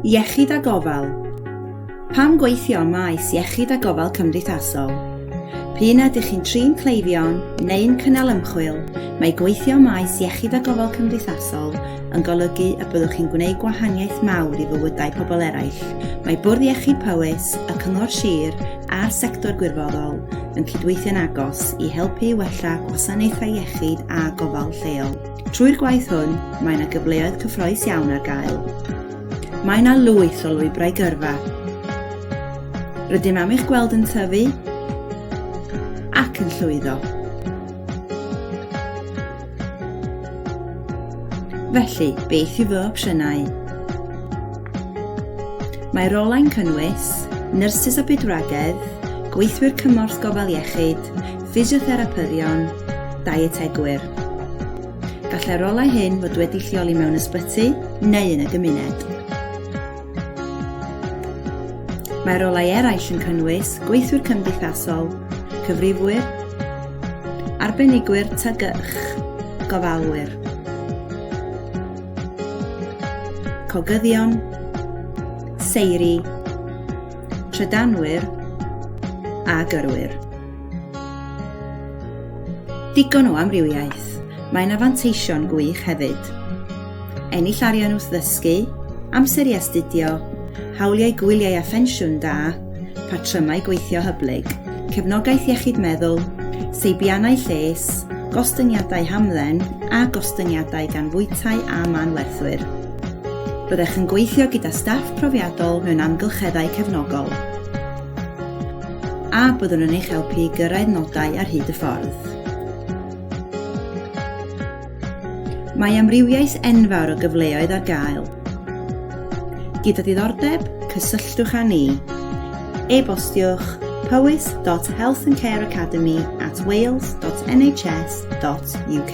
Iechyd a gofal. Pam gweithio ym maes iechyd a gofal cymdeithasol? P'un a ydych chi'n trin cleifion neu'n cynnal ymchwil, mae gweithio ym maes iechyd a gofal cymdeithasol yn golygu y byddwch chi'n gwneud gwahaniaeth mawr i fywydau pobl eraill. Mae Bwrdd Iechyd Powys, y Cyngor Sir a'r sector gwirfoddol yn cydweithio'n agos i helpu i wella gwasanaethau iechyd a gofal lleol. Trwy'r gwaith hwn, mae yna gyfleoedd cyffrous iawn ar gael. Mae yna lwyth o lwybrau gyrfa. Rydym am eich gweld yn tyfu ac yn llwyddo. Felly, beth yw fy opsiynau? Mae rolau'n cynnwys nyrsys a bydwragedd, gweithwyr cymorth gofal iechyd, ffisiotherapyddion, dietegwyr. Gallai'r rolau hyn fod wedi lleoli mewn ysbyty neu yn y gymuned. Mae rolau eraill yn cynnwys gweithwyr cymdeithasol, cyfrifwyr, arbenigwyr TGch, gofalwyr, cogyddion, seiri, trydanwyr a gyrwyr. Digon o amrywiaeth. Mae yna fanteision gwych hefyd. Ennill arian wrth ddysgu, amser i astudio, hawliau gwyliau a phensiwn da, patrymau gweithio hyblyg, cefnogaeth iechyd meddwl, seibiannau lles, gostyngiadau hamdden a gostyngiadau gan fwytai a manwerthwyr. Byddech yn gweithio gyda staff profiadol mewn amgylcheddau cefnogol. A byddwn yn eich helpu i gyrraedd nodau ar hyd y ffordd. Mae amrywiaeth enfawr o gyfleoedd ar gael. Gyda diddordeb, cysylltwch â ni. E-bostiwch powys.healthandcareacademy at wales.nhs.uk.